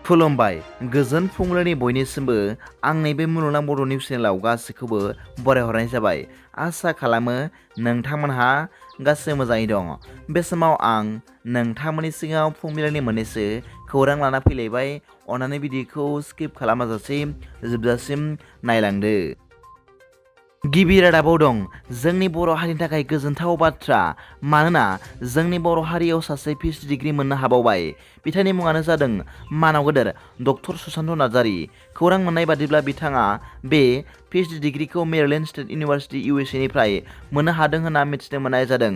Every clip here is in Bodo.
खुलुमबाय गोजोन फुंबिलिनि बयनिसिमबो आंनि बे मुलुगनां बड' निउस चेनेलाव गासैखौबो बरायहरनाय जाबाय। आसा खालामो नोंथांमोनहा गासै मोजाङै दं। बे समाव आं नोंथांमोननि सिगाङाव फुंबिलिनि मोननैसो खौरां लाना फैलायबाय। अन्नानै भिडिअखौ स्किप खालामाजासे जोबजासिम नायलांदो। गिबि रादाबाव दं जोंनि बर' हारिनि थाखाय गोजोनथाव बाथ्रा, मानोना जोंनि बर' हारियाव सासे पिएचडि डिग्री मोननो हाबावबाय। बिथांनि मुङानो जादों मानाव गेदेर डक्टर सुशान्त नार्जारी। खौरां मोननाय बादिब्ला बिथाङा बे पिएचडि डिग्रीखौ मेरिलेन्ड स्टेट इउनिभार्सिटि USA निफ्राय मोननो हादों होनना मिथिनो मोननाय जादों।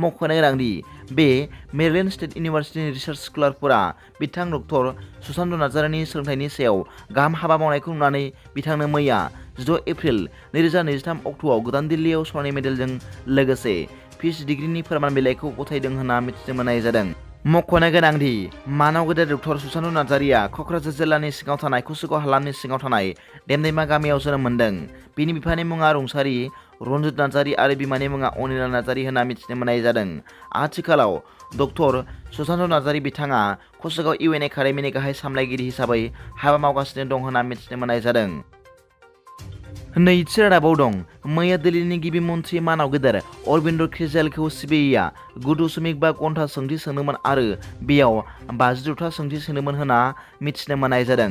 मख'नो गोनांदि बे मेरिलेन्ड स्टेट इउनिभार्सिटिनि रिसार्च स्कलारफोरा बिथां डक्टर सुशान्त नार्जारीनि सोलोंथाइनि सायाव गाहाम हाबा मावनायखौ नुनानै बिथांनो मैया 6 एप्रिल 2023 अक्ट'आव गोदान दिल्लीयाव सनानि मेडेलजों लोगोसे पिएचडि डिग्रीनि फोरमान बिलाइखौ गथायदों होनना मिथिनो मोननाय जादों। मख'नो गोनांदि मानाव गेदेर डक्टर सुशान्त नार्जारीआ क'क्राझार जिल्लानि सिङाव थानाय कुसुगाव हालामनि सिङाव थानाय देमदैमा गामियाव जोनोम मोन्दों। बिनि बिफानि मुङा रुंसारि रन्जित नार्जारी आरो बिमानि मुङा अनिला नार्जारी होनना मिथिनो मोननाय जादों। आथिखालाव डक्टर सुशान्त नार्जारी बिथाङा कुसुगाव UN एकाडेमिनि गाहाय सामलायगिरि हिसाबै हाबा मावगासिनो दं होनना मिथिनो मोननाय जादों। नैथि रादाबाव दं मैया दिल्लीनि गिबि मन्थ्रि मानाव गेदेर अरबिन्द केजरीवालखौ CBIआ 9.5 घन्टा सोंथि सोंदोंमोन आरो बेयाव 52 था सोंथि सोंदोंमोन होनना मिथिनो मोननाय जादों।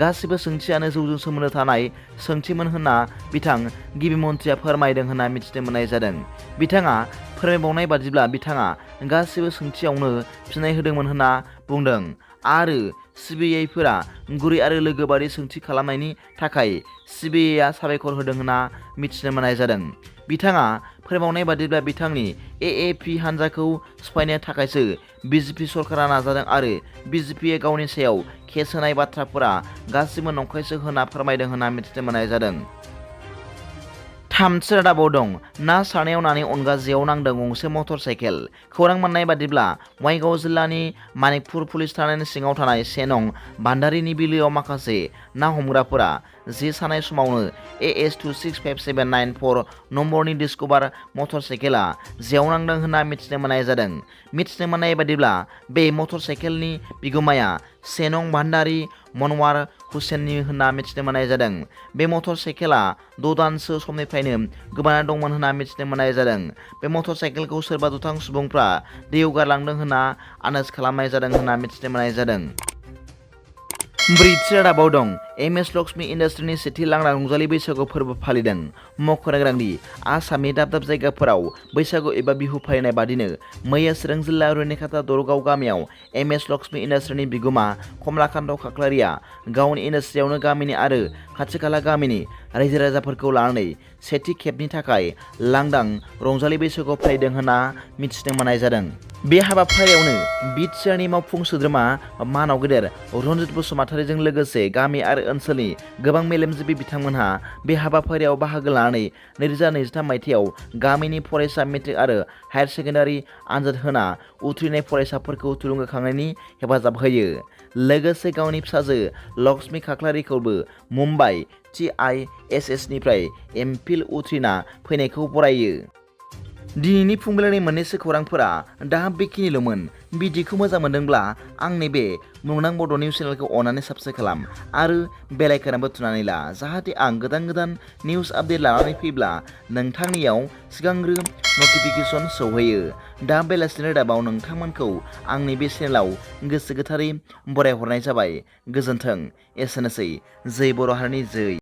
गासिबो सोंथियानो जौजों सोमोन्दो थानाय सोंथिमोन होनना बिथां गिबि मन्थ्रिया फोरमायदों होनना मिथिनो मोननाय जादों। बिथाङा फोरमायबावनाय बादिब्ला बिथाङा गासिबो सोंथियावनो फिननाय होदोंमोन होनना बुंदों आरो CBIफोरा गुरै आरो लोगोबादि सोंथि खालामनायनि थाखाय CBIआ साबायखर होदों होनना मिथिनो मोननाय जादों। बिथाङा फोरमायबावनाय बादिब्ला बिथांनि AAP हान्जाखौ सिफायनो थाखायसो BJP सरकारा नाजादों आरो BJPआ गावनि सायाव केस होनाय बाथ्राफोरा गासिबो नंखायसो होनना फोरमायदों होनना मिथिनो मोननाय जादों। थामथि रादाबाव दं ना सारनायाव नानि अनगा जेयाव नांदों गंसे मटर साइकेल। खौरां मोननाय बादिब्ला बङाइगाव जिल्लानि मानिकपुर पुलिस थानायनि सिङाव थानाय 1 नं भान्डारिनि बिलोआव माखासे ना हमग्राफोरा जे सानाय समावनो AS26579 नम्बरनि डिस्कभार मटर साइकेला जेयाव नांदों होनना मिथिनो मोननाय जादों। मिथिनो मोननाय बादिब्ला बे मटर साइकेलनि बिगोमाया 1 नं भान्डारि मनवार हुसेननि होनना मिथिनो मोननाय जादों। बे मटर साइकेला 6 दानसो समनिफ्रायनो गोमाना दंमोन होनना मिथिनो मोननाय जादों। बे मटर साइकेलखौ सोरबा दुथां सुबुंफ्रा दैयाव गारलांदों होनना आन्दाज खालामनाय जादों होनना मिथिनो मोननाय जादों। ब्रैथि रादाबाव दं MS लक्ष्मी इन्डास्ट्रिनि सेथि लांदां रंजालि बैसागु फोरबो फालिदों। मख'नो गोनांदि आसामनि दाब दाब जायगाफोराव बैसागु एबा बिहु फालिनाय बादिनो मैया चिरां जिल्ला रुनिखाता दरगाव गामियाव MS लक्ष्मी इन्डास्ट्रिनि बिगोमा कमलाकान्त खाख्लारिया गावनि इन्डास्ट्रियावनो गामिनि आरो खाथि खाला गामिनि रायजो राजाफोरखौ लानानै सेथि खेबनि थाखाय लांदां रंजालि बैसागु फालिदों होनना मिथिनो मोननाय जादों। बे हाबाफारियावनो BTRनि मावफुं सोद्रोमा मानाव गेदेर रन्जित बसुमतारीजों लोगोसे गामि आरो ओनसोलनि गोबां मेलेमजिबि बिथांमोनहा बे हाबाफारियाव बाहागो लानानै 2023 मायथाइयाव गामिनि फरायसा मेट्रिक आरो हायार सेकेन्डारि आनजाद होना उथ्रिनाय फरायसाफोरखौ थुलुंगाखांनायनि हेफाजाब होयो। लोगोसे गावनि फिसाजो लक्ष्मी खाख्लारिखौबो मुम्बाइ TISS निफ्राय MPhil उथ्रिना फैनायखौ बरायो। दिनैनि फुंबिलिनि मोननैसो खौरांफोरा दा बेखिनिल'मोन। भिडिअखौ मोजां मोनदोंब्ला आंनि बे मुलुगनां बड' निउस चेनेलखौ अननानै साबस्क्राइब खालाम आरो बेल आइकनआबो थुनानै ला, जाहाथे आं गोदान निउस आपडेट लानानै फैब्ला नोंथांनियाव सिगांग्रो नटिफिकेसन सौहैयो। दा बेलासिनि रादाबाव नोंथांमोनखौ आंनि बे चेनेलाव गोसो गोथारै बरायहरनाय जाबाय। गोजोन्थों। एसेनोसै। जै बर' हारिनि जै।